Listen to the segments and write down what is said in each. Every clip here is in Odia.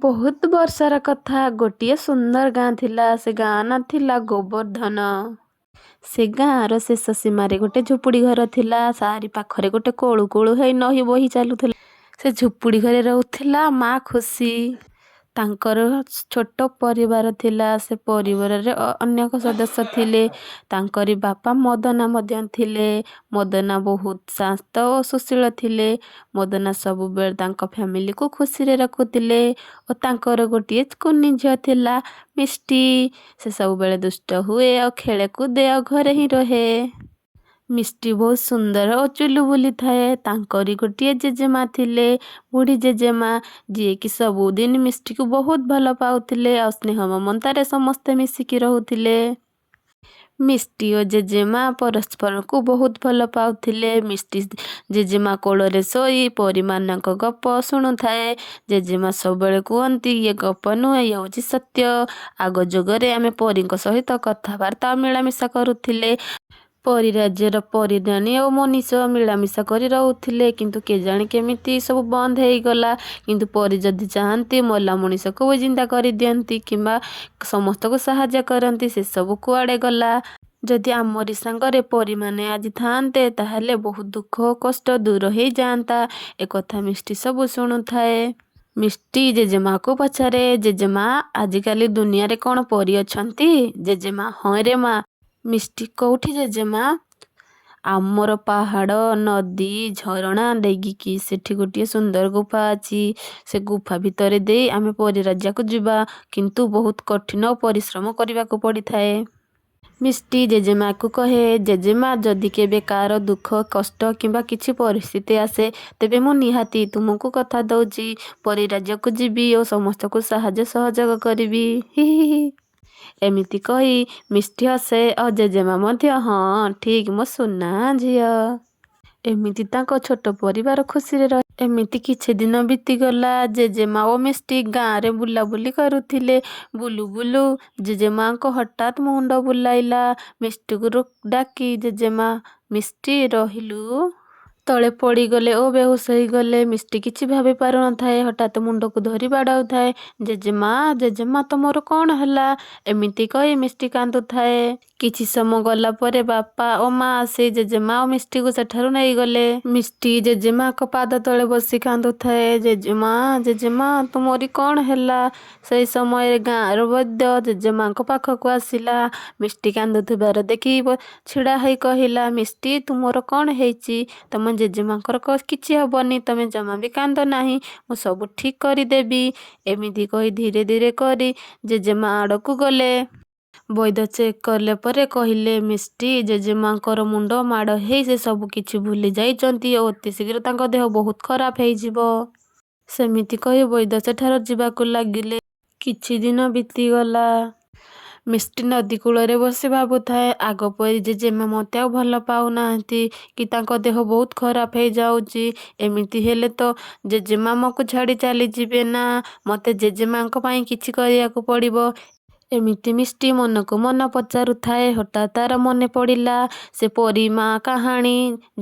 ବହୁତ ବର୍ଷର କଥା। ଗୋଟିଏ ସୁନ୍ଦର ଗାଁ ଥିଲା। ସେ ଗାଁ ନାଁ ଥିଲା ଗୋବର୍ଦ୍ଧନ। ସେ ଗାଁର ଶେଷ ସୀମାରେ ଗୋଟେ ଝୁପୁଡ଼ି ଘର ଥିଲା। ତାରି ପାଖରେ ଗୋଟେ କୋଳୁ କୋଳୁ ହେଇ ନଈ ବହି ଚାଲୁଥିଲା। ସେ ଝୁପୁଡ଼ି ଘରେ ରହୁଥିଲା ମା ଖୁସି। ତାଙ୍କର ଛୋଟ ପରିବାର ଥିଲା। ସେ ପରିବାରରେ ଅନେକ ସଦସ୍ୟ ଥିଲେ। ତାଙ୍କରି ବାପା ମଦନା ମଧ୍ୟ ଥିଲେ। ମଦନା ବହୁତ ଶାନ୍ତ ଓ ସୁଶୀଳ ଥିଲେ। ମଦନା ସବୁବେଳେ ତାଙ୍କ ଫ୍ୟାମିଲିକୁ ଖୁସିରେ ରଖୁଥିଲେ ଓ ତାଙ୍କର ଗୋଟିଏ କୁନି ଝିଅ ଥିଲା ମିଷ୍ଟି। ସେ ସବୁବେଳେ ଦୁଷ୍ଟ ହୁଏ ଆଉ ଖେଳେ କୁଦେ ଆଉ ଘରେ ହିଁ ରହେ। ମିଷ୍ଟି ବହୁତ ସୁନ୍ଦର ଓ ଚୁଲୁବୁଲି ଥାଏ। ତାଙ୍କରି ଗୋଟିଏ ଜେଜେମା ଥିଲେ, ବୁଢ଼ୀ ଜେଜେମା, ଯିଏକି ସବୁଦିନ ମିଷ୍ଟିକୁ ବହୁତ ଭଲ ପାଉଥିଲେ ଆଉ ସ୍ନେହ ମମତାରେ ସମସ୍ତେ ମିଶିକି ରହୁଥିଲେ। ମିଷ୍ଟି ଓ ଜେଜେମା ପରସ୍ପରକୁ ବହୁତ ଭଲ ପାଉଥିଲେ। ମିଷ୍ଟି ଜେଜେମା କୋଳରେ ଶୋଇ ପରୀମାନଙ୍କ ଗପ ଶୁଣୁଥାଏ। ଜେଜେମା ସବୁବେଳେ କୁହନ୍ତି, ଇଏ ଗପ ନୁହେଁ, ଇଏ ହେଉଛି ସତ୍ୟ। ଆଗ ଯୁଗରେ ଆମେ ପରୀଙ୍କ ସହିତ କଥାବାର୍ତ୍ତା ଆଉ ମିଳାମିଶା କରୁଥିଲେ। ପରୀ ରାଜ୍ୟର ପରୀରାଣୀ ଓ ମଣିଷ ମିଳାମିଶା କରି ରହୁଥିଲେ। କିନ୍ତୁ କେଜାଣି କେମିତି ସବୁ ବନ୍ଦ ହେଇଗଲା। କିନ୍ତୁ ପରୀ ଯଦି ଚାହାନ୍ତି ମଲା ମଣିଷକୁ ବି ଜିନ୍ଦା କରିଦିଅନ୍ତି କିମ୍ବା ସମସ୍ତଙ୍କୁ ସାହାଯ୍ୟ କରନ୍ତି। ସେସବୁ କୁଆଡ଼େ ଗଲା? ଯଦି ଆମରି ସାଙ୍ଗରେ ପରୀମାନେ ଆଜି ଥାଆନ୍ତେ, ତାହେଲେ ବହୁତ ଦୁଃଖ ଓ କଷ୍ଟ ଦୂର ହେଇଯାଆନ୍ତା। ଏକଥା ମିଷ୍ଟି ସବୁ ଶୁଣୁଥାଏ। ମିଷ୍ଟି ଜେଜେମାକୁ ପଚାରେ, ଜେଜେମା, ଆଜିକାଲି ଦୁନିଆରେ କ'ଣ ପରୀ ଅଛନ୍ତି? ଜେଜେମା, ହଁ ରେ ମା। ମିଷ୍ଟି, କୋଉଠି ଜେଜେମା? ଆମର ପାହାଡ଼, ନଦୀ, ଝରଣା ଡେଗିକି ସେଠି ଗୋଟିଏ ସୁନ୍ଦର ଗୁଫା ଅଛି। ସେ ଗୁଫା ଭିତରେ ଦେଇ ଆମେ ପରୀ ରାଜ୍ୟକୁ ଯିବା, କିନ୍ତୁ ବହୁତ କଠିନ ଓ ପରିଶ୍ରମ କରିବାକୁ ପଡ଼ିଥାଏ। ମିଷ୍ଟି ଜେଜେମାକୁ କହେ, ଜେଜେମା, ଯଦି କେବେ କାହାର ଦୁଃଖ କଷ୍ଟ କିମ୍ବା କିଛି ପରିସ୍ଥିତି ଆସେ, ତେବେ ମୁଁ ନିହାତି ତୁମକୁ କଥା ଦଉଛି, ପରୀ ରାଜ୍ୟକୁ ଯିବି ଓ ସମସ୍ତଙ୍କୁ ସାହାଯ୍ୟ ସହଯୋଗ କରିବି। ହି ହି ହି। ଏମିତି କହି ମିଷ୍ଟି ହସେ ଆଉ ଜେଜେମା ମଧ୍ୟ, ହଁ ଠିକ୍, ମୋ ସୁନା ଝିଅ। ଏମିତି ତାଙ୍କ ଛୋଟ ପରିବାର ଖୁସିରେ ରହେ। ଏମିତି କିଛି ଦିନ ବିତିଗଲା। ଜେଜେମା ଓ ମିଷ୍ଟି ଗାଁରେ ବୁଲାବୁଲି କରୁଥିଲେ। ବୁଲୁ ବୁଲୁ ଜେଜେମାଙ୍କ ହଠାତ୍ ମୁଣ୍ଡ ବୁଲାଇଲା। ମିଷ୍ଟିକୁ ଡାକି ଜେଜେମା, ମିଷ୍ଟି ରହିଲୁ, ତଳେ ପଡ଼ିଗଲେ ଓ ବେହୋସ ହେଇଗଲେ। ମିଷ୍ଟି କିଛି ଭାବି ପାରୁନଥାଏ। ହଠାତ୍ ମୁଣ୍ଡକୁ ଧରି ବାଡ଼ଉଥାଏ। ଜେଜେମା, ଜେଜେମା, ତମର କ'ଣ ହେଲା? ଏମିତି କହି ମିଷ୍ଟି କାନ୍ଦୁଥାଏ। କିଛି ସମୟ ଗଲା ପରେ ବାପା ଓ ମା ସେଇ ଜେଜେମା ଓ ମିଷ୍ଟିକୁ ସେଠାରୁ ନେଇଗଲେ। ମିଷ୍ଟି ଜେଜେମାଙ୍କ ପାଦ ତଳେ ବସି କାନ୍ଦୁଥାଏ। ଜେଜେମା, ଜେଜେମା, ତୁମରି କ'ଣ ହେଲା? ସେଇ ସମୟରେ ଗାଁର ବୈଦ୍ୟ ଜେଜେମାଙ୍କ ପାଖକୁ ଆସିଲା। ମିଷ୍ଟି କାନ୍ଦୁଥିବାର ଦେଖି ଛିଡ଼ା ହେଇ କହିଲା, ମିଷ୍ଟି, ତୁମର କ'ଣ ହେଇଛି? ତମ ଜେଜେମାଙ୍କର କିଛି ହବନି, ତମେ ଜମା ବି କାନ୍ଦ ନାହିଁ, ମୁଁ ସବୁ ଠିକ୍ କରିଦେବି। ଏମିତି କହି ଧୀରେ ଧୀରେ କରି ଜେଜେମା ଆଡ଼କୁ ଗଲେ। ବୈଦ୍ୟ ଚେକ୍ କଲେ ପରେ କହିଲେ, ମିଷ୍ଟି, ଜେଜେମାଙ୍କର ମୁଣ୍ଡ ମାଡ଼ ହେଇ ସେ ସବୁ କିଛି ଭୁଲି ଯାଇଛନ୍ତି ଓ ଅତି ଶୀଘ୍ର ତାଙ୍କ ଦେହ ବହୁତ ଖରାପ ହେଇଯିବ। ସେମିତି କହି ବୈଦ୍ୟ ସେଠାରୁ ଯିବାକୁ ଲାଗିଲେ। କିଛି ଦିନ ବିତିଗଲା। ମିଷ୍ଟି ନଦୀ କୂଳରେ ବସି ଭାବୁଥାଏ, ଆଗ ପରି ଜେଜେମା ମୋତେ ଆଉ ଭଲ ପାଉନାହାନ୍ତି କି ତାଙ୍କ ଦେହ ବହୁତ ଖରାପ ହେଇଯାଉଛି। ଏମିତି ହେଲେ ତ ଜେଜେମା ଆମକୁ ଛାଡ଼ି ଚାଲିଯିବେ ନା, ମୋତେ ଜେଜେମାଙ୍କ ପାଇଁ କିଛି କରିବାକୁ ପଡ଼ିବ। ଏମିତି ମିଷ୍ଟି ମନକୁ ମନ ପଚାରୁଥାଏ। ହଠାତ୍ ତାର ମନେ ପଡ଼ିଲା ସେ ପରୀ ମା କାହାଣୀ।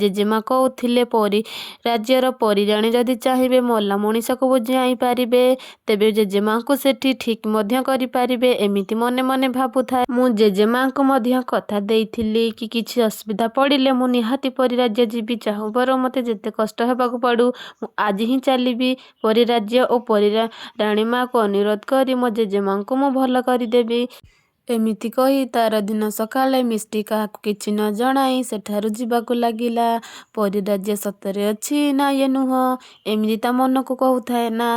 ଜେଜେମା କହୁଥିଲେ, ପରୀ ରାଜ୍ୟର ପରୀରାଣୀ ଯଦି ଚାହିଁବେ ମଲା ମଣିଷକୁ ବୁଝାଇ ପାରିବେ, ତେବେ ଜେଜେମାଙ୍କୁ ସେଠି ଠିକ୍ ମଧ୍ୟ କରିପାରିବେ। ଏମିତି ମନେ ମନେ ଭାବୁଥାଏ। ମୁଁ ଜେଜେମାଙ୍କୁ ମଧ୍ୟ କଥା ଦେଇଥିଲି କି କିଛି ଅସୁବିଧା ପଡ଼ିଲେ ମୁଁ ନିହାତି ପରୀ ରାଜ୍ୟ ଯିବି। ଚାହୁଁ ବରଂ ମୋତେ ଯେତେ କଷ୍ଟ ହେବାକୁ ପଡ଼ୁ, ମୁଁ ଆଜି ହିଁ ଚାଲିବି ପରୀ ରାଜ୍ୟ ଓ ପରୀ ରାଣୀ ମାକୁ ଅନୁରୋଧ କରି ମୋ ଜେଜେମାଙ୍କୁ ମୁଁ ଭଲ କରିଦେବି। ଏମିତି କହି ତାର ଦିନ ସକାଳେ ମିଷ୍ଟି କାହାକୁ କିଛି ନ ଜଣାଇ ସେଠାରୁ ଯିବାକୁ ଲାଗିଲା। ପରୀ ରାଜ୍ୟ ସତରେ ଅଛି ନା ଇଏ ନୁହଁ, ଏମିତି ତା ମନକୁ କହୁଥାଏ। ନା,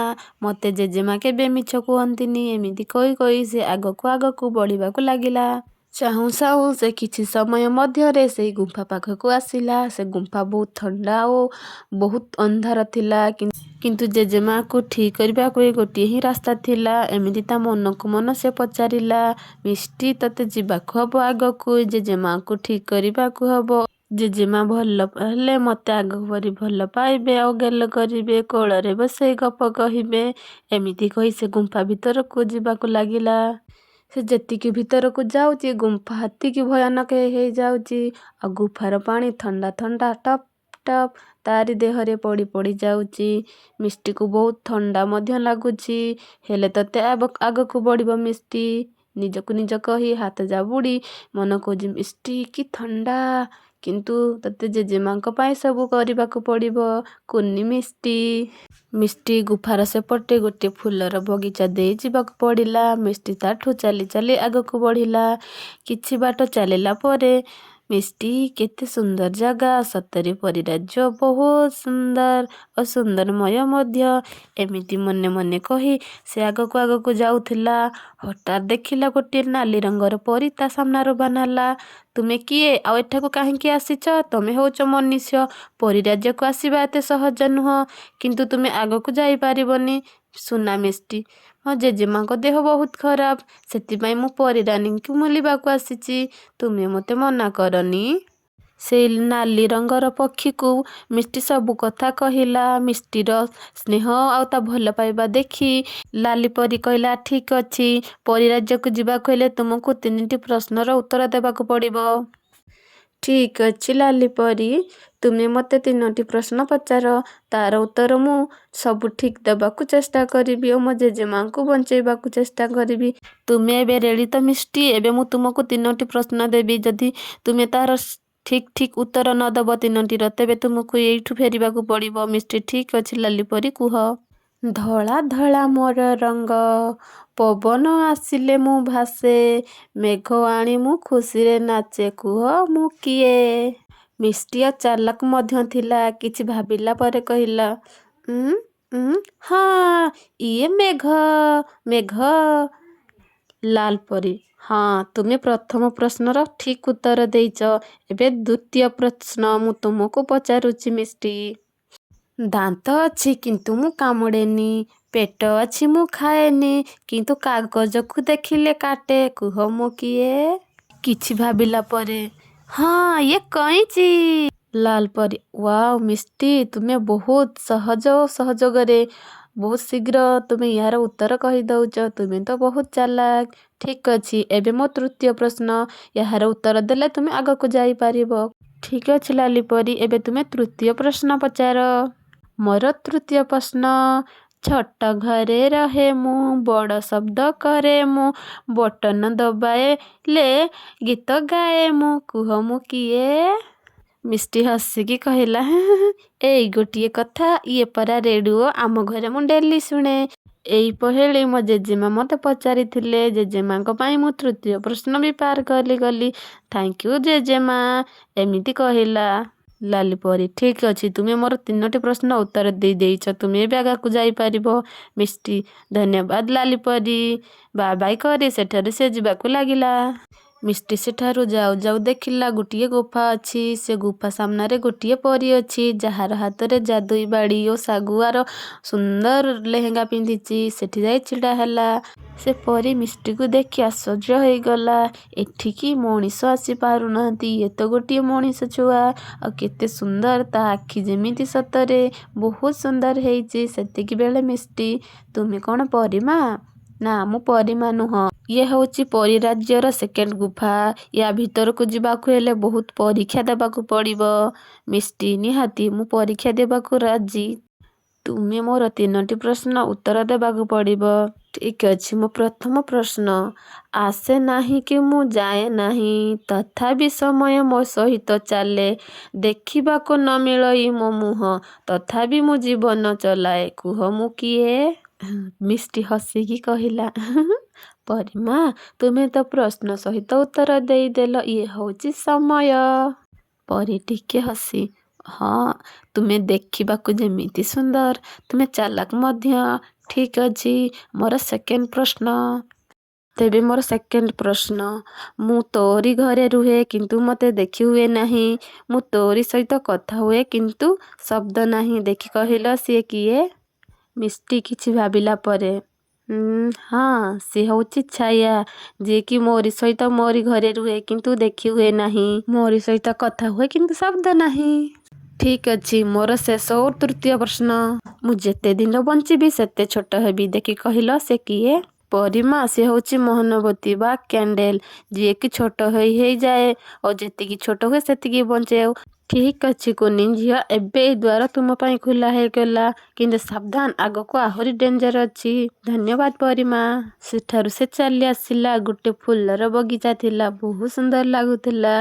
ମୋତେ ଜେଜେମା କେବେ ମିଛ କୁହନ୍ତିନି। ଏମିତି କହି କହି ସେ ଆଗକୁ ଆଗକୁ ବଢ଼ିବାକୁ ଲାଗିଲା। ଚାହୁଁ ଚାହୁଁ ସେ କିଛି ସମୟ ମଧ୍ୟରେ ସେଇ ଗୁମ୍ଫା ପାଖକୁ ଆସିଲା। ସେ ଗୁମ୍ଫା ବହୁତ ଥଣ୍ଡା ଓ ବହୁତ ଅନ୍ଧାର ଥିଲା। କିନ୍ତୁ ଜେଜେମାକୁ ଠିକ୍ କରିବାକୁ ଏ ଗୋଟିଏ ହିଁ ରାସ୍ତା ଥିଲା। ଏମିତି ତା ମନକୁ ମନ ସେ ପଚାରିଲା, ମିଷ୍ଟି, ତତେ ଯିବାକୁ ହବ ଆଗକୁ, ଜେଜେମାକୁ ଠିକ୍ କରିବାକୁ ହବ। ଜେଜେମା ଭଲ ହେଲେ ମୋତେ ଆଗ ପରି ଭଲ ପାଇବେ ଆଉ ଗେଲ କରିବେ, କୋଳରେ ବସେଇ ଗପ କହିବେ। ଏମିତି କହି ସେ ଗୁମ୍ଫା ଭିତରକୁ ଯିବାକୁ ଲାଗିଲା। ସେ ଯେତିକି ଭିତରକୁ ଯାଉଛି, ଗୁମ୍ଫା ସେତିକି ଭୟାନକ ହେଇଯାଉଛି ଆଉ ଗୁଫାର ପାଣି ଥଣ୍ଡା ଥଣ୍ଡା ଟପ୍ ଟପ୍ ତାରି ଦେହରେ ପଡ଼ି ପଡ଼ି ଯାଉଛି। ମିଷ୍ଟିକୁ ବହୁତ ଥଣ୍ଡା ମଧ୍ୟ ଲାଗୁଛି। ହେଲେ ତତେ ଆଗକୁ ବଢ଼ିବ ମିଷ୍ଟି, ନିଜକୁ ନିଜ କହି ହାତ ଜାବୁଡ଼ି ମନ କହୁଛି, ମିଷ୍ଟି କି ଥଣ୍ଡା, କିନ୍ତୁ ତତେ ଜେଜେମାଙ୍କ ପାଇଁ ସବୁ କରିବାକୁ ପଡ଼ିବ କୁନି ମିଷ୍ଟି। ମିଷ୍ଟି ଗୁଫାର ସେପଟେ ଗୋଟିଏ ଫୁଲର ବଗିଚା ଦେଇ ଯିବାକୁ ପଡ଼ିଲା। ମିଷ୍ଟି ତାଠୁ ଚାଲି ଚାଲି ଆଗକୁ ବଢ଼ିଲା। କିଛି ବାଟ ଚାଲିଲା ପରେ, ମିଷ୍ଟି କେତେ ସୁନ୍ଦର ଜାଗା, ସତରେ ପରୀରାଜ୍ୟ ବହୁତ ସୁନ୍ଦର ଓ ସୁନ୍ଦରମୟ ମଧ୍ୟ, ଏମିତି ମନେ ମନେ କହି ସେ ଆଗକୁ ଆଗକୁ ଯାଉଥିଲା। ହଠାତ୍ ଦେଖିଲା ଗୋଟିଏ ନାଲି ରଙ୍ଗର ପରି ତା ସାମ୍ନାରୁ ବାହାରିଲା। ତୁମେ କିଏ ଆଉ ଏଠାକୁ କାହିଁକି ଆସିଛ? ତମେ ହେଉଛ ମନୁଷ୍ୟ, ପରୀରାଜ୍ୟକୁ ଆସିବା ଏତେ ସହଜ ନୁହଁ, କିନ୍ତୁ ତୁମେ ଆଗକୁ ଯାଇପାରିବନି। ସୁନା ମିଷ୍ଟି, ମୋ ଜେଜେମାଙ୍କ ଦେହ ବହୁତ ଖରାପ, ସେଥିପାଇଁ ମୁଁ ପରୀରାନୀଙ୍କୁ ମିଳିବାକୁ ଆସିଛି, ତୁମେ ମୋତେ ମନା କରନି। ସେଇ ନାଲି ରଙ୍ଗର ପକ୍ଷୀକୁ ମିଷ୍ଟି ସବୁ କଥା କହିଲା। ମିଷ୍ଟିର ସ୍ନେହ ଆଉ ତା ଭଲ ପାଇବା ଦେଖି ଲାଲି ପରି କହିଲା, ଠିକ୍ ଅଛି, ପରୀରାଜ୍ୟକୁ ଯିବାକୁ ହେଲେ ତୁମକୁ ତିନିଟି ପ୍ରଶ୍ନର ଉତ୍ତର ଦେବାକୁ ପଡ଼ିବ। ଠିକ୍ ଅଛି ଲାଲି ପରି, ତୁମେ ମୋତେ ତିନୋଟି ପ୍ରଶ୍ନ ପଚାର, ତାର ଉତ୍ତର ମୁଁ ସବୁ ଠିକ୍ ଦେବାକୁ ଚେଷ୍ଟା କରିବି ଓ ମୋ ଜେଜେମାଙ୍କୁ ବଞ୍ଚେଇବାକୁ ଚେଷ୍ଟା କରିବି। ତୁମେ ଏବେ ରେଡ଼ି ତ ମିଷ୍ଟି? ଏବେ ମୁଁ ତୁମକୁ ତିନୋଟି ପ୍ରଶ୍ନ ଦେବି। ଯଦି ତୁମେ ତାର ଠିକ୍ ଠିକ୍ ଉତ୍ତର ନ ଦେବ ତିନୋଟିର, ତେବେ ତୁମକୁ ଏଇଠୁ ଫେରିବାକୁ ପଡ଼ିବ। ମିଷ୍ଟି, ଠିକ୍ ଅଛି ଲାଲି ପରି, କୁହ। ଧଳା ଧଳା ମୋର ରଙ୍ଗ, ପବନ ଆସିଲେ ମୁଁ ଭାସେ, ମେଘ ଆଣି ମୁଁ ଖୁସିରେ ନାଚେ, କୁହ ମୁଁ କିଏ? ମିଷ୍ଟି ଆଉ ଚାଲାକ ମଧ୍ୟ ଥିଲା। କିଛି ଭାବିଲା ପରେ କହିଲା, ଉଁ ଉଁ ହଁ, ଇଏ ମେଘ, ମେଘ। ଲାଲ ପରି, ହଁ, ତୁମେ ପ୍ରଥମ ପ୍ରଶ୍ନର ଠିକ୍ ଉତ୍ତର ଦେଇଛ। ଏବେ ଦ୍ୱିତୀୟ ପ୍ରଶ୍ନ ମୁଁ ତୁମକୁ ପଚାରୁଛି ମିଷ୍ଟି। ଦାନ୍ତ ଅଛି କିନ୍ତୁ ମୁଁ କାମୁଡ଼େନି, ପେଟ ଅଛି ମୁଁ ଖାଏନି, କିନ୍ତୁ କାଗଜକୁ ଦେଖିଲେ କାଟେ, କୁହ ମୁଁ କିଏ? କିଛି ଭାବିଲା ପରେ, ହଁ, ଇଏ କଇଁଚି। ଲାଲ ପରି, ୱାଓ ମିଷ୍ଟି, ତୁମେ ବହୁତ ସହଜ ଓ ସହଯୋଗରେ ବହୁତ ଶୀଘ୍ର ତୁମେ ଏହାର ଉତ୍ତର କହିଦେଉଛ। ତୁମେ ତ ବହୁତ ଚାଲାକ। ଠିକ୍ ଅଛି, ଏବେ ମୋ ତୃତୀୟ ପ୍ରଶ୍ନ, ଏହାର ଉତ୍ତର ଦେଲେ ତୁମେ ଆଗକୁ ଯାଇପାରିବ। ଠିକ୍ ଅଛି ଲାଲି ପରି, ଏବେ ତୁମେ ତୃତୀୟ ପ୍ରଶ୍ନ ପଚାର। ମୋର ତୃତୀୟ ପ୍ରଶ୍ନ, ଛୋଟ ଘରେ ରହେ ମୁଁ, ବଡ଼ ଶବ୍ଦ କରେ ମୁଁ, ବଟନ ଦବାଇଲେ ଗୀତ ଗାଏ ମୁଁ, କୁହ ମୁଁ କିଏ? ମିଷ୍ଟି ହସିକି କହିଲା, ଏଇ ଗୋଟିଏ କଥା, ଇଏ ପରା ରେଡ଼ିଓ, ଆମ ଘରେ ମୁଁ ଡେଲି ଶୁଣେ। ଏଇ ପହେଳି ମୋ ଜେଜେମା ମୋତେ ପଚାରିଥିଲେ। ଜେଜେମାଙ୍କ ପାଇଁ ମୁଁ ତୃତୀୟ ପ୍ରଶ୍ନ ବି ପାର କରିଗଲି। Thank you ଜେଜେମା, ଏମିତି କହିଲା। ଲାଲି ପରି, ଠିକ୍ ଅଛି, ତୁମେ ମୋର ତିନୋଟି ପ୍ରଶ୍ନ ଉତ୍ତର ଦେଇ ଦେଇଛ, ତୁମେ ଏବେ ଆଗକୁ ଯାଇପାରିବ। ମିଷ୍ଟି, ଧନ୍ୟବାଦ ଲାଲି ପରି। ବାଏ ବାଏ କରି ସେଠାରୁ ସେ ଯିବାକୁ ଲାଗିଲା। ମିଷ୍ଟି ସେଠାରୁ ଯାଉ ଯାଉ ଦେଖିଲା ଗୋଟିଏ ଗୁଫା ଅଛି। ସେ ଗୁଫା ସାମ୍ନାରେ ଗୋଟିଏ ପରି ଅଛି, ଯାହାର ହାତରେ ଯାଦୁଇ ବାଡ଼ି ଓ ଶାଗୁଆର ସୁନ୍ଦର ଲେହେଙ୍ଗା ପିନ୍ଧିଛି। ସେଠି ଯାଇ ଛିଡ଼ା ହେଲା। ସେ ପରି ମିଷ୍ଟିକୁ ଦେଖି ଆଶ୍ଚର୍ଯ୍ୟ ହେଇଗଲା। ଏଠିକି ମଣିଷ ଆସିପାରୁନାହାନ୍ତି, ଇଏ ତ ଗୋଟିଏ ମଣିଷ ଛୁଆ, ଆଉ କେତେ ସୁନ୍ଦର ତା ଆଖି, ଯେମିତି ସତରେ ବହୁତ ସୁନ୍ଦର ହେଇଛି। ସେତିକି ବେଳେ ମିଷ୍ଟି, ତୁମେ କ'ଣ ପରିମା? ନା, ମୁଁ ପରିମା ନୁହଁ। ଇଏ ହେଉଛି ପରୀରାଜ୍ୟର ସେକେଣ୍ଡ ଗୁଫା। ୟା ଭିତରକୁ ଯିବାକୁ ହେଲେ ବହୁତ ପରୀକ୍ଷା ଦେବାକୁ ପଡ଼ିବ। ମିଷ୍ଟି, ନିହାତି, ମୁଁ ପରୀକ୍ଷା ଦେବାକୁ ରାଜି। ତୁମେ ମୋର ତିନୋଟି ପ୍ରଶ୍ନ ଉତ୍ତର ଦେବାକୁ ପଡ଼ିବ। ଠିକ୍ ଅଛି, ମୋ ପ୍ରଥମ ପ୍ରଶ୍ନ, ଆସେ ନାହିଁ କି ମୁଁ ଯାଏ ନାହିଁ, ତଥାପି ସମୟ ମୋ ସହିତ ଚାଲେ, ଦେଖିବାକୁ ନ ମିଳଇ ମୋ ମୁହଁ, ତଥାପି ମୁଁ ଜୀବନ ଚଲାଏ, କୁହ ମୁଁ କିଏ? ମିଷ୍ଟି ହସିକି କହିଲା, ପରିମା, ତୁମେ ତ ପ୍ରଶ୍ନ ସହିତ ଉତ୍ତର ଦେଇଦେଲ, ଇଏ ହେଉଛି ସମୟ। ପରି ଟିକେ ହସି, ହଁ, ତୁମେ ଦେଖିବାକୁ ଯେମିତି ସୁନ୍ଦର, ତୁମେ ଚାଲାକ ମଧ୍ୟ। ଠିକ୍ ଅଛି, ମୋର ସେକେଣ୍ଡ ପ୍ରଶ୍ନ। ତେବେ ମୋର ସେକେଣ୍ଡ ପ୍ରଶ୍ନ, ମୁଁ ତୋରି ଘରେ ରୁହେ କିନ୍ତୁ ମୋତେ ଦେଖି ହୁଏ ନାହିଁ, ମୁଁ ତୋରି ସହିତ କଥା ହୁଏ କିନ୍ତୁ ଶବ୍ଦ ନାହିଁ, ଦେଖି କହିଲ ସିଏ କିଏ? ମିଷ୍ଟି କିଛି ଭାବିଲା ପରେ, ହଁ, ସିଏ ହେଉଛି ଛାୟା, ଯିଏକି ମୋରି ସହିତ ମୋରି ଘରେ ରୁହେ କିନ୍ତୁ ଦେଖି ହୁଏ ନାହିଁ, ମୋରି ସହିତ କଥା ହୁଏ କିନ୍ତୁ ଶବ୍ଦ ନାହିଁ। ଠିକ୍ ଅଛି, ମୋର ଶେଷ ଓ ତୃତୀୟ ପ୍ରଶ୍ନ, ମୁଁ ଯେତେ ଦିନ ବଞ୍ଚିବି ସେତେ ଛୋଟ ହେବି, ଦେଖି କହିଲ ସେ କିଏ? ପରିମା, ସେ ହେଉଛି ମହମବତୀ ବା କ୍ୟାଣ୍ଡେଲ୍, ଯିଏକି ଛୋଟ ହେଇ ହେଇଯାଏ ଓ ଯେତିକି ଛୋଟ ହୁଏ ସେତିକି ବଞ୍ଚେ। ଠିକ୍ ଅଛି କୁନି ଝିଅ, ଏବେ ଏଇ ଦ୍ୱାର ତୁମ ପାଇଁ ଖୋଲା ହେଇଗଲା, କିନ୍ତୁ ସାବଧାନ, ଆଗକୁ ଆହୁରି ଡେଞ୍ଜର ଅଛି। ଧନ୍ୟବାଦ ପରିମା। ସେଠାରୁ ସେ ଚାଲି ଆସିଲା। ଗୋଟେ ଫୁଲର ବଗିଚା ଥିଲା, ବହୁତ ସୁନ୍ଦର ଲାଗୁଥିଲା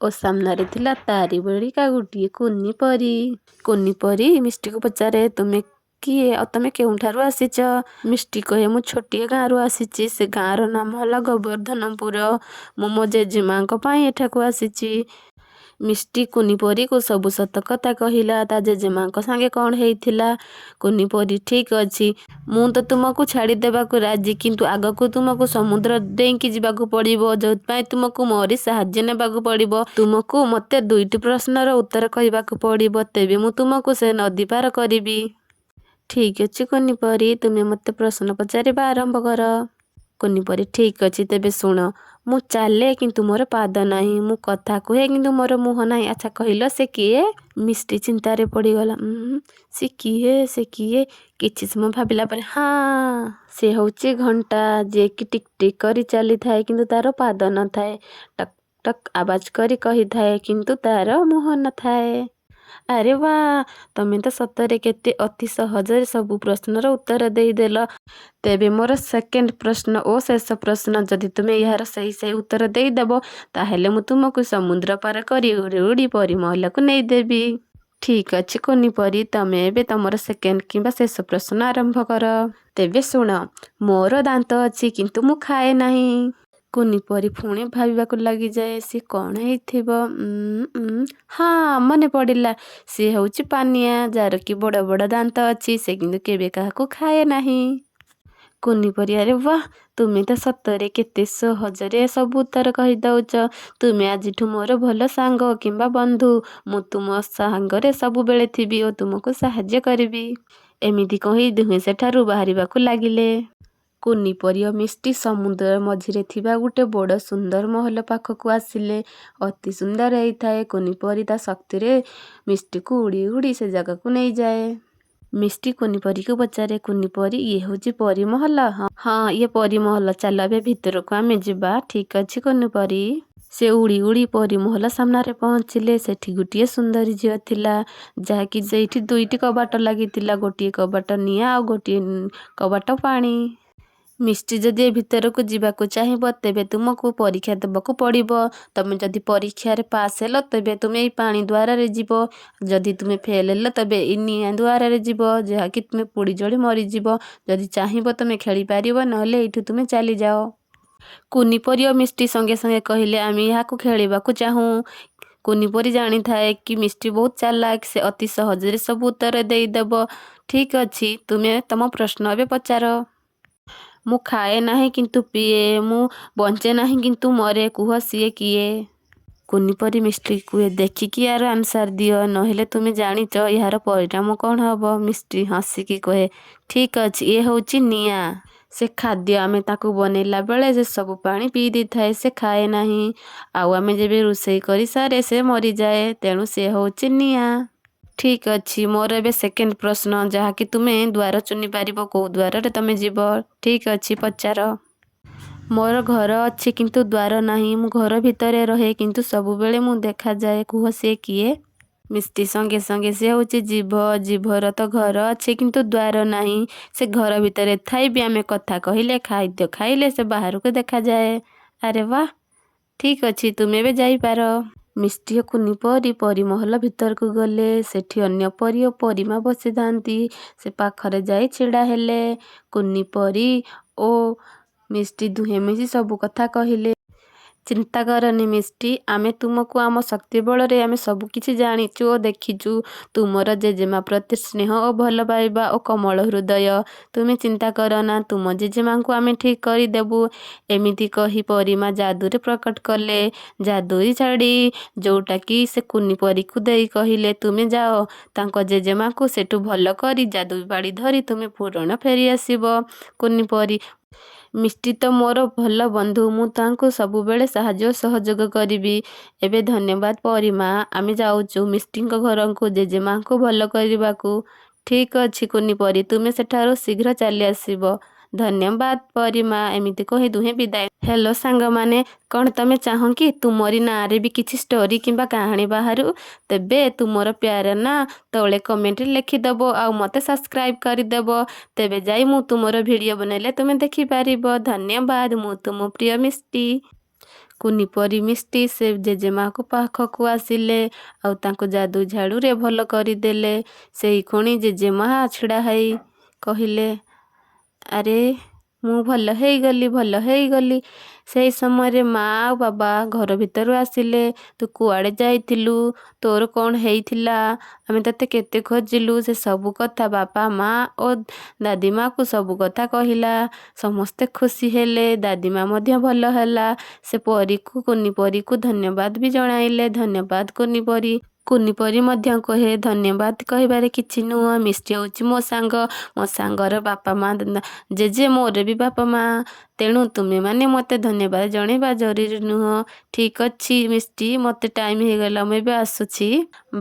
ଓ ସାମ୍ନାରେ ଥିଲା ତାରି ଭଳିକା ଗୋଟିଏ କୁନି ପରି। କୁନି ପରି ମିଷ୍ଟିକୁ ପଚାରେ, ତୁମେ କିଏ ଆଉ ତମେ କେଉଁଠାରୁ ଆସିଛ? ମିଷ୍ଟି କହେ, ମୁଁ ଛୋଟିଆ ଗାଁରୁ ଆସିଛି, ସେ ଗାଁର ନାମ ହେଲା ଗୋବର୍ଦ୍ଧନପୁର। ମୁଁ ମୋ ଜେଜେମାଙ୍କ ପାଇଁ ଏଠାକୁ ଆସିଛି। ମିଷ୍ଟି କୁନି ପରୀକୁ ସବୁ ସତ କଥା କହିଲା, ତା ଜେଜେମାଙ୍କ ସାଙ୍ଗେ କ'ଣ ହେଇଥିଲା। କୁନି ପରୀ, ଠିକ୍ ଅଛି, ମୁଁ ତ ତୁମକୁ ଛାଡ଼ିଦେବାକୁ ରାଜି, କିନ୍ତୁ ଆଗକୁ ତୁମକୁ ସମୁଦ୍ର ଡେଇଁକି ଯିବାକୁ ପଡ଼ିବ, ଯେଉଁଥିପାଇଁ ତୁମକୁ ମୋରି ସାହାଯ୍ୟ ନେବାକୁ ପଡ଼ିବ। ତୁମକୁ ମୋତେ ଦୁଇଟି ପ୍ରଶ୍ନର ଉତ୍ତର କହିବାକୁ ପଡ଼ିବ, ତେବେ ମୁଁ ତୁମକୁ ସେ ନଦୀ ପାର କରିବି। ଠିକ୍ ଅଛି କୁନି ପରୀ, ତୁମେ ମୋତେ ପ୍ରଶ୍ନ ପଚାରିବା ଆରମ୍ଭ କର। କୁନି ପରୀ, ଠିକ୍ ଅଛି, ତେବେ ଶୁଣ। ମୁଁ ଚାଲେ କିନ୍ତୁ ମୋର ପାଦ ନାହିଁ, ମୁଁ କଥା କୁହେ କିନ୍ତୁ ମୋର ମୁହଁ ନାହିଁ। ଆଚ୍ଛା କହିଲ, ସେ କିଏ? ମିଷ୍ଟି ଚିନ୍ତାରେ ପଡ଼ିଗଲା। ସେ କିଏ, ସେ କିଏ? କିଛି ସମୟ ଭାବିଲା ପରେ, ହଁ, ସେ ହେଉଛି ଘଣ୍ଟା, ଯିଏକି ଟିକ୍ ଟିକ୍ କରି ଚାଲିଥାଏ କିନ୍ତୁ ତାର ପାଦ ନଥାଏ, ଟକ୍ ଟକ୍ ଆବାଜ କରି କହିଥାଏ କିନ୍ତୁ ତାର ମୁହଁ ନଥାଏ। ଆରେ ବାଃ, ତମେ ତ ସତରେ କେତେ ଅତି ସହଜରେ ସବୁ ପ୍ରଶ୍ନର ଉତ୍ତର ଦେଇଦେଲ। ତେବେ ମୋର ସେକେଣ୍ଡ ପ୍ରଶ୍ନ ଓ ଶେଷ ପ୍ରଶ୍ନ, ଯଦି ତୁମେ ଏହାର ସହି ସହି ଉତ୍ତର ଦେଇଦେବ, ତାହେଲେ ମୁଁ ତୁମକୁ ସମୁଦ୍ର ପାର କରି ଉଡ଼ି ଉଡ଼ି ପରିମହଲକୁ ନେଇଦେବି। ଠିକ୍ ଅଛି କୁନି ପରି, ତମେ ଏବେ ତମର ସେକେଣ୍ଡ କିମ୍ବା ଶେଷ ପ୍ରଶ୍ନ ଆରମ୍ଭ କର। ତେବେ ଶୁଣ, ମୋର ଦାନ୍ତ ଅଛି କିନ୍ତୁ ମୁଁ ଖାଏ ନାହିଁ। କୁନି ପରି ପୁଣି ଭାବିବାକୁ ଲାଗିଯାଏ, ସିଏ କ'ଣ ହେଇଥିବ? ହଁ, ମନେ ପଡ଼ିଲା, ସିଏ ହେଉଛି ପାନିଆ, ଯାହାର କି ବଡ଼ ବଡ଼ ଦାନ୍ତ ଅଛି, ସେ କିନ୍ତୁ କେବେ କାହାକୁ ଖାଏ ନାହିଁ। କୁନି ପରି, ଆରେ ବାଃ, ତୁମେ ତ ସତରେ କେତେ ସହଜରେ ସବୁ ଉତ୍ତର କହିଦେଉଛ। ତୁମେ ଆଜିଠୁ ମୋର ଭଲ ସାଙ୍ଗ କିମ୍ବା ବନ୍ଧୁ। ମୁଁ ତୁମ ସାଙ୍ଗରେ ସବୁବେଳେ ଥିବି ଓ ତୁମକୁ ସାହାଯ୍ୟ କରିବି। ଏମିତି କହି ଦୁହେଁ ସେଠାରୁ ବାହାରିବାକୁ ଲାଗିଲେ। କୁନି ପରି ଓ ମିଷ୍ଟି ସମୁଦ୍ର ମଝିରେ ଥିବା ଗୋଟେ ବଡ଼ ସୁନ୍ଦର ମହଲ ପାଖକୁ ଆସିଲେ। ଅତି ସୁନ୍ଦର ହେଇଥାଏ। କୁନି ପରି ତା ଶକ୍ତିରେ ମିଷ୍ଟିକୁ ଉଡ଼ି ଉଡ଼ି ସେ ଜାଗାକୁ ନେଇଯାଏ। ମିଷ୍ଟି କୁନି ପରିକୁ ପଚାରେ, କୁନି ପରି, ଇଏ ହେଉଛି ପରି ମହଲ? ହଁ, ଇଏ ପରି ମହଲ, ଚାଲ ଏବେ ଭିତରକୁ ଆମେ ଯିବା। ଠିକ୍ ଅଛି କୁନି ପରି। ସେ ଉଡ଼ି ଉଡ଼ି ପରି ମହଲ ସାମ୍ନାରେ ପହଞ୍ଚିଲେ। ସେଠି ଗୋଟିଏ ସୁନ୍ଦରୀ ଝିଅ ଥିଲା, ଯାହାକି ସେଇଠି ଦୁଇଟି କବାଟ ଲାଗିଥିଲା, ଗୋଟିଏ କବାଟ ନିଆଁ ଆଉ ଗୋଟିଏ କବାଟ ପାଣି। ମିଷ୍ଟି ଯଦି ଏ ଭିତରକୁ ଯିବାକୁ ଚାହିଁବ, ତେବେ ତୁମକୁ ପରୀକ୍ଷା ଦେବାକୁ ପଡ଼ିବ। ତମେ ଯଦି ପରୀକ୍ଷାରେ ପାସ୍ ହେଲ, ତେବେ ତୁମେ ଏଇ ପାଣି ଦ୍ୱାରରେ ଯିବ। ଯଦି ତୁମେ ଫେଲ୍ ହେଲ, ତେବେ ଏଇ ନିଆଁ ଦ୍ୱାରରେ ଯିବ, ଯାହାକି ତୁମେ ପୋଡ଼ି ଜଳି ମରିଯିବ। ଯଦି ଚାହିଁବ ତୁମେ ଖେଳିପାରିବ, ନହେଲେ ଏଇଠୁ ତୁମେ ଚାଲିଯାଅ। କୁନି ପରି ଓ ମିଷ୍ଟି ସଙ୍ଗେ ସଙ୍ଗେ କହିଲେ, ଆମେ ଏହାକୁ ଖେଳିବାକୁ ଚାହୁଁ। କୁନି ପରି ଜାଣିଥାଏ କି ମିଷ୍ଟି ବହୁତ ଚାଲାକ, ସେ ଅତି ସହଜରେ ସବୁ ଉତ୍ତର ଦେଇଦେବ। ଠିକ୍ ଅଛି, ତୁମେ ତମ ପ୍ରଶ୍ନ ଏବେ ପଚାର। ମୁଁ ଖାଏ ନାହିଁ କିନ୍ତୁ ପିଏ, ମୁଁ ବଞ୍ଚେ ନାହିଁ କିନ୍ତୁ ମରେ, କୁହ ସିଏ କିଏ? କୁନି ପରି ମିଷ୍ଟି କୁହେ, ଦେଖିକି ୟାର ଆନ୍ସର୍ ଦିଅ, ନହେଲେ ତୁମେ ଜାଣିଛ ଏହାର ପରିଣାମ କ'ଣ ହେବ। ମିଷ୍ଟି ହସିକି କହେ, ଠିକ୍ ଅଛି, ଇଏ ହେଉଛି ନିଆଁ। ସେ ଖାଦ୍ୟ ଆମେ ତାକୁ ବନେଇଲା ବେଳେ ସେ ସବୁ ପାଣି ପିଇ ଦେଇଥାଏ, ସେ ଖାଏ ନାହିଁ, ଆଉ ଆମେ ଯେବେ ରୋଷେଇ କରିସାରେ ସେ ମରିଯାଏ, ତେଣୁ ସେ ହେଉଛି ନିଆଁ। ଠିକ୍ ଅଛି, ମୋର ଏବେ ସେକେଣ୍ଡ ପ୍ରଶ୍ନ, ଯାହାକି ତୁମେ ଦ୍ୱାର ଚୁନି ପାରିବ, କେଉଁ ଦ୍ୱାରରେ ତୁମେ ଯିବ। ଠିକ୍ ଅଛି, ପଚାର। ମୋର ଘର ଅଛି କିନ୍ତୁ ଦ୍ୱାର ନାହିଁ, ମୁଁ ଘର ଭିତରେ ରହେ କିନ୍ତୁ ସବୁବେଳେ ମୁଁ ଦେଖାଯାଏ, କୁହ ସିଏ କିଏ? ମିଷ୍ଟି ସଙ୍ଗେ ସଙ୍ଗେ, ସେ ହେଉଛି ଜିଭ। ଜିଭର ତ ଘର ଅଛି କିନ୍ତୁ ଦ୍ୱାର ନାହିଁ, ସେ ଘର ଭିତରେ ଥାଇ ବି ଆମେ କଥା କହିଲେ, ଖାଦ୍ୟ ଖାଇଲେ ସେ ବାହାରକୁ ଦେଖାଯାଏ। ଆରେ ବାଃ, ଠିକ୍ ଅଛି, ତୁମେ ଏବେ ଯାଇପାର। ମିଷ୍ଟି ଓ କୁନି ପରି ପରିମହଲ ଭିତରକୁ ଗଲେ। ସେଠି ଅନ୍ୟ ପରି ଓ ପରିମା ବସିଥାନ୍ତି। ସେ ପାଖରେ ଯାଇ ଛିଡ଼ା ହେଲେ। କୁନି ପରି ଓ ମିଷ୍ଟି ଦୁହେଁ ମିଶି ସବୁ କଥା କହିଲେ। ଚିନ୍ତା କରନି ମିଷ୍ଟି, ଆମେ ତୁମକୁ ଆମ ଶକ୍ତି ବଳରେ ଆମେ ସବୁକିଛି ଜାଣିଛୁ ଓ ଦେଖିଛୁ। ତୁମର ଜେଜେମା ପ୍ରତି ସ୍ନେହ ଓ ଭଲ ପାଇବା ଓ କୋମଳ ହୃଦୟ। ତୁମେ ଚିନ୍ତା କରନା, ତୁମ ଜେଜେମାଙ୍କୁ ଆମେ ଠିକ୍ କରିଦେବୁ। ଏମିତି କହି ପରିମା ଯାଦୁରେ ପ୍ରକଟ କଲେ ଯାଦୁଇ ଝାଡ଼ି, ଯେଉଁଟାକି ସେ କୁନି ପରିକୁ ଦେଇ କହିଲେ, ତୁମେ ଯାଅ, ତାଙ୍କ ଜେଜେମାଙ୍କୁ ସେଠୁ ଭଲ କରି ଯାଦୁ ବାଡ଼ି ଧରି ତୁମେ ପୁରୁଣା ଫେରି ଆସିବ। କୁନି ପରି, ମିଷ୍ଟି ତ ମୋର ଭଲ ବନ୍ଧୁ, ମୁଁ ତାଙ୍କୁ ସବୁବେଳେ ସାହାଯ୍ୟ ଓ ସହଯୋଗ କରିବି। ଏବେ ଧନ୍ୟବାଦ ପରିମା, ଆମେ ଯାଉଛୁ ମିଷ୍ଟିଙ୍କ ଘରକୁ ଜେଜେମାଙ୍କୁ ଭଲ କରିବାକୁ। ଠିକ୍ ଅଛି କୁନି ପରି, ତୁମେ ସେଠାରୁ ଶୀଘ୍ର ଚାଲି ଆସିବ। ଧନ୍ୟବାଦ ପରୀ ମା। ଏମିତି କହି ଦୁହେଁ ବିଦାୟ। ହ୍ୟାଲୋ ସାଙ୍ଗମାନେ, କ'ଣ ତମେ ଚାହଁ କି ତୁମରି ନାଁରେ ବି କିଛି ଷ୍ଟୋରି କିମ୍ବା କାହାଣୀ ବାହାରୁ? ତେବେ ତୁମର ପ୍ୟାରା ନାଁ ତଳେ କମେଣ୍ଟରେ ଲେଖିଦେବ ଆଉ ମୋତେ ସବସ୍କ୍ରାଇବ୍ କରିଦେବ। ତେବେ ଯାଇ ମୁଁ ତୁମର ଭିଡ଼ିଓ ବନେଇଲେ ତୁମେ ଦେଖିପାରିବ। ଧନ୍ୟବାଦ। ମୁଁ ତୁମ ପ୍ରିୟ ମିଷ୍ଟି। କୁନି ପରି ମିଷ୍ଟି ସେ ଜେଜେମାକୁ ପାଖକୁ ଆସିଲେ ଆଉ ତାଙ୍କୁ ଯାଦୁ ଝାଡ଼ୁରେ ଭଲ କରିଦେଲେ। ସେଇକ୍ଷଣି ଜେଜେମା ଛିଡ଼ା ହେଇ କହିଲେ, ଆରେ ମୁଁ ଭଲ ହେଇଗଲି, ଭଲ ହେଇଗଲି। ସେହି ସମୟରେ ମା ଆଉ ବାବା ଘର ଭିତରୁ ଆସିଲେ। ତୁ କୁଆଡ଼େ ଯାଇଥିଲୁ? ତୋର କ'ଣ ହେଇଥିଲା? ଆମେ ତୋତେ କେତେ ଖୋଜିଲୁ। ସେ ସବୁ କଥା ବାପା ମା ଓ ଦାଦିମାକୁ ସବୁ କଥା କହିଲା। ସମସ୍ତେ ଖୁସି ହେଲେ। ଦାଦିମା ମଧ୍ୟ ଭଲ ହେଲା। ସେ ପରୀକୁ, କୁନି ପରୀକୁ ଧନ୍ୟବାଦ ବି ଜଣାଇଲେ। ଧନ୍ୟବାଦ କୁନି ପରୀ। କୁନି ପରୀ ମଧ୍ୟ କହେ, ଧନ୍ୟବାଦ କହିବାରେ କିଛି ନୁହଁ। ମିଷ୍ଟି ହେଉଛି ମୋ ସାଙ୍ଗ। ମୋ ସାଙ୍ଗର ବାପା ମା ଜେଜେ, ମୋର ବି ବାପା ମା। ତେଣୁ ତୁମେମାନେ ମୋତେ ଧନ୍ୟବାଦ ଜଣାଇବା ଜରୁରୀ ନୁହଁ। ଠିକ୍ ଅଛି ମିଷ୍ଟି, ମୋତେ ଟାଇମ୍ ହେଇଗଲା, ମୁଁ ଏବେ ଆସୁଛି।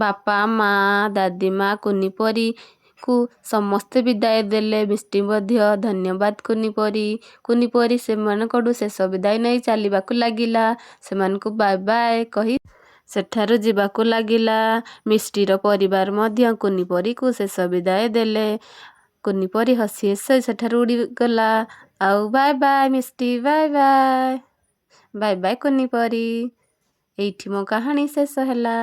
ବାପା ମା, ଦାଦିମା, କୁନି ପରୀକୁ ସମସ୍ତେ ବିଦାୟ ଦେଲେ। ମିଷ୍ଟି ମଧ୍ୟ। ଧନ୍ୟବାଦ କୁନି ପରୀ। କୁନି ପରୀ ସେମାନଙ୍କଠୁ ଶେଷ ବିଦାୟ ନେଇ ଚାଲିବାକୁ ଲାଗିଲା। ସେମାନଙ୍କୁ ବାଏ ବାଏ କହି ସେଠାରୁ ଯିବାକୁ ଲାଗିଲା। ମିଷ୍ଟିର ପରିବାର ମଧ୍ୟ କୁନି ପରୀକୁ ଶେଷ ବିଦାୟ ଦେଲେ। କୁନି ପରୀ ହସି ହସି ସେଠାରୁ ଉଡ଼ିଗଲା। ଆଉ bye bye Misti, bye bye, bye bye କୁନି ପରୀ। ଏଇଠି ମୋ କାହାଣୀ ଶେଷ ହେଲା।